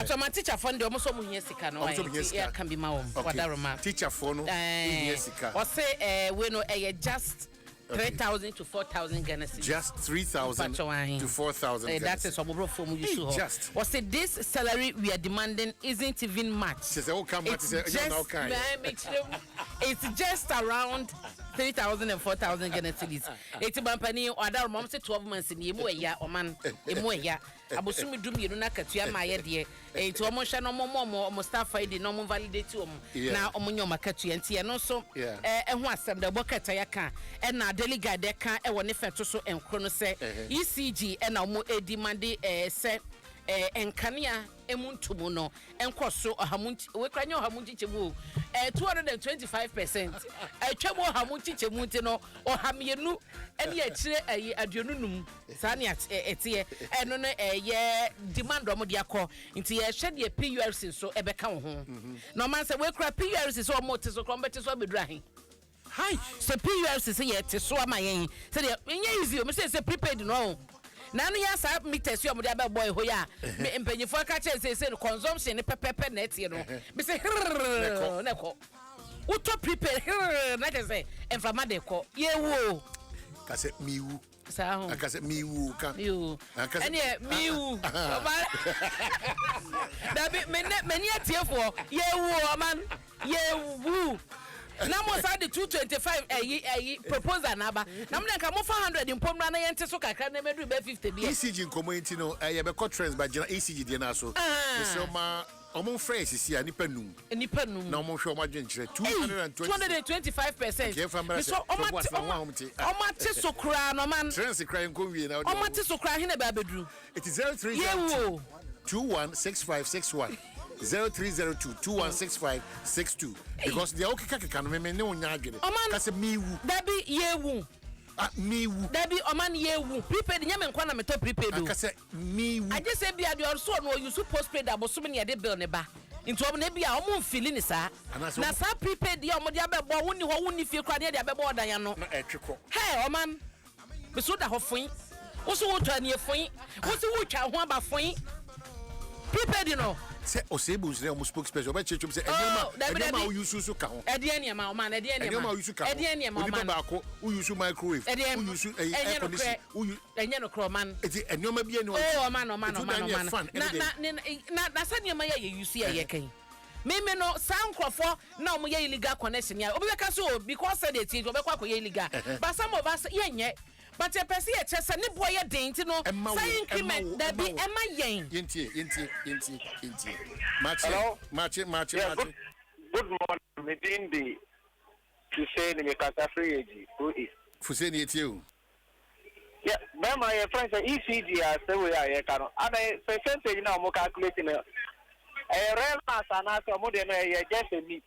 Atwama teacherfoɔ no deɛ, ɔmo sɛ ɔmo hia sika no. Ɔmo sɛ ɔmo hia nti sika. Yɛaka bi ma wɔn. Wadaroma. Teacherfoɔ no hia sika. Ɔse wei no ɛyɛ just 3,000 to 4,000 Ghana cedis. Just 3,000 to 4,000. That is ɔmo borɔfo mu yusu hɔ. Just. Ɔse this salary we are demanding isn't even much. Sɛ woka ma te sɛ ɛnyɛ na woka yɛ. It's just around 3,000 and 4,000 Ghana cedis. Eti bampani ɔadaroma, ɔmo sɛ 12 months ni emu ɛya, ɔman emu ɛya, abosomi 12 na akatua maa yɛ deɛ. Eti ɔmo hwɛ na ɔmo ɔmo staff ID na ɔmo validate ɔmo na ɔmo nyɛ ɔmo akatua. Nti ɛno nso ɛho asɛm dɛ ɛbɔ kɛtɛ yɛ ka, ɛna Daily Guide ɛka ɛwɔ ne fɛ to so nkoro no sɛ ECG ɛna ɔmo edi mande sɛ nkanea emu ntomu no nkɔ so ɔhamu nkyi. Wekura nye ɔhamu nkyikyɛmu o, 225% ɛtwa mu ɔhamu nkyikyɛmu. Nti no 225 ɛyi 55 saa ne ɛteɛ. Ɛno no ɛyɛ demand ɔmo de akɔ. Nti yɛhwɛ deɛ PURC nso ɛbɛka wo ho na ɔman sɛ wekura PURC sɛ ɔmo te so kora, ɔmo bɛte so abɛduru ahe? Hi. Sɛ PURC sɛ yɛte so ama yɛn sɛdeɛ ɛnyɛ easy o. Sɛ prepaid no o, na ano yɛ saa meters yi a ɔmode abɛbɔ ɛhɔ yi a mpanyinfoɔ aka kyerɛ sɛ no consumption ne pɛpɛpɛ na ɛteɛ no, mese herrrr na ɛkɔ. Wotɔ prepaid herrrr na kyerɛ sɛ mframa de kɔ. Yɛwu o. Ka sɛ miwu. Saa ho. Aka sɛ miwu ka. Yo. Aka sɛ- Ɛneɛ miwu ɔba dabi mene mani atiefoɔ, yɛwu o, ɔman yɛwu na mo sa de 225 ɛyi proposal n'aba na mo de nka mo fa 100 mpomra na yɛn te so kakra na mɛduru bɛ 50 bi. ECG nkɔmmɔ yi nti no, yɛbɛkɔ trends ba gyina ECG deɛ no so. Ah. Mesrɛ ma ɔmo mfrɛ sisi a nipa num nipa num na ɔmo nhwɛ ɔmo adwenkyerɛ. 225 225. percent. Okay, ɛmfa mmra sɛ, ɔmo tɔbo ate asena ho a ɔmo te. Ah. Ɔmo ate so koraa na ɔman Trends kora yɛnkɔ wie na ɔmo ate so koraa hene bɛ abɛduru. It is 0302 Yɛwu o. 216561, 0302 216562, because deɛ wokeka keka no, meme ne wo nya adwene. Ɔman- Ka sɛ miwu. Dabi, yɛwu. Ah, miwu. Dabi, ɔman yɛwu. Prepaid nyɛ me nkwa na metɔ prepaid o. Aka sɛ miwu. Agye sɛ bia deɛ ɔso no ɔuse postpaid abosom ne yɛde bill ne ba, nti ɔmo na ebi a ɔmo mfili ne saa. Anaasɛ na ɔmo- saa prepaid deɛ ɔmo de abɛbɔ, wonni hɔ, wonni fie koraa ne yɛde abɛbɔ ɔdan ano. Na ɛtwe kɔ. Hɛ, ɔman meso da hɔ foin, woso wotɔ anie foin, woso wotwa ho aba foin, prepaid no. Sɛ ɔsɛ ebu nsɛn ɔmo spokesperson ɔbɛkyerɛ twɛm sɛ Oh, ɛnneɛma dabi, ɛnneɛma a dabi. wouse so ka ho. Ɛdeɛ nneɛma, ɔman, ɛdeɛ nneɛma? Ɛnneɛma a wouse ka ho. Ɛdeɛ nneɛma? Onipa Ɔman baako wouse microwave, ɛdeɛ wouse ɛyi ɛnyɛ air condition, nokorɛ. wouse Ɛnyɛ nokorɛ, ɔman. Eti ɛnneɛma bi ɛni. Oh, ɔman, ɔman, Etu ɔman dan yɛ ɔman fan na ɛne na deɛ. ne na sɛ nneɛma yɛ yɛ use yɛ yɛ kɛn mímí no, saa nkurɔfoɔ na wɔn yɛ illegal connection yɛ obi bɛka so o, because sɛ de ti ɔbɛkɔ akɔyɛ illegal, but some of us yɛ nyɛ, but yɛ pɛ sɛ yɛ kyɛ sɛ ne boɔ yɛ den ti no. Ɛma wo, saa ɛma increment wo, dabi. Ɛma wo. Ɛma yɛn. Yɛntie, yɛntie, yɛntie, yɛntie. Maakye. Hello? Maakye, maakye. Yeah, Maakye. good morning. Me din de Hussein, me kasa firi Eji, Pro East. Fuseni, yɛtie o. Yeah, bɛrima yɛ fɛn sɛ ECG a sɛ wei a yɛka no, ana percentage na ɔmo calculate no ɛyɛ real mass anaasɛ ɔmo deɛ no ɛyɛ just a myth,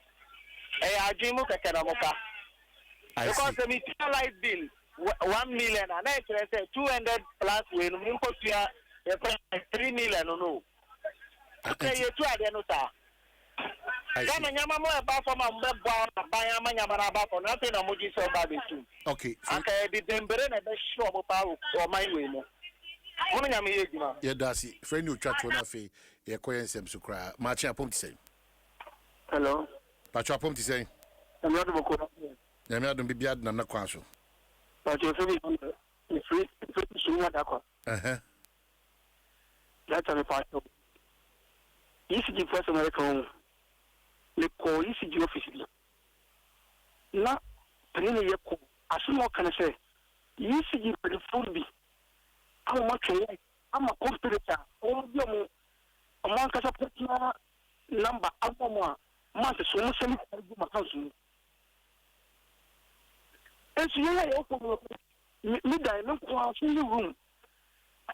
ɛyɛ adwene mu kɛkɛ na ɔmo ka? I Because see. sɛ mi tua light bill 1 million a, na ɛkyerɛ sɛ 200 plus wei no mi nkɔ tua yɛ fɛn 3 million no. Ah, sɛ nti- yɛtu adeɛ no saa. I see. Ghana nyama mo ɛba fam a, mo bɛ bɔ aban ama nyama no aba fam na afei na mo gye sɛ ɔba abɛtum. Okay, so Anka yɛde dembere na ɛbɛhyɛ ɔmo paa wɔ ɔman wei mu. Mo no Nyame yɛ adwuma. Yɛda ase. Frɛ ne otwa toɔ no, afei yɛkɔ yɛ nsɛm so koraa. Maakye, apɔm te sɛn? Hello. Patro, apɔm te sɛn? Nyame adom kɔ. Nyame adom, biribiara denam na kwan so. Patro, sɛ bi mefiri sum adakɔ. Data me patro. ECG fo asɛm a yɛka ho. Mekɔ ECG office bi. Na panin no yɛ kɔ. Asɛm a ɔka ne sɛ ECG mpanimfoɔ bi ama wɔatwe wɔn ama company a wɔn bi ɔmo ankasa personal number ama ɔmo a month so ɔmo sɛne sika gu ma account mu. Nso yɛn a yɛwɔ fam no, me dan me nko ara so ne room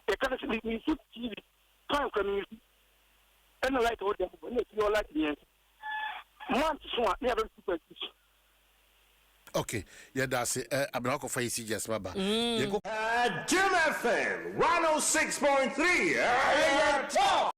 yɛka no sɛ mesu TV fan kora mesu ɛna light wɔ dɛm hɔ ɛna efie hɔ light 3 month so a ne yɛbɛ 2.6. Okay, yɛda ase. Abena wakɔfa ECG asɛm aba. Yɛnkɔ Jim FM 106.3. Yeah, top.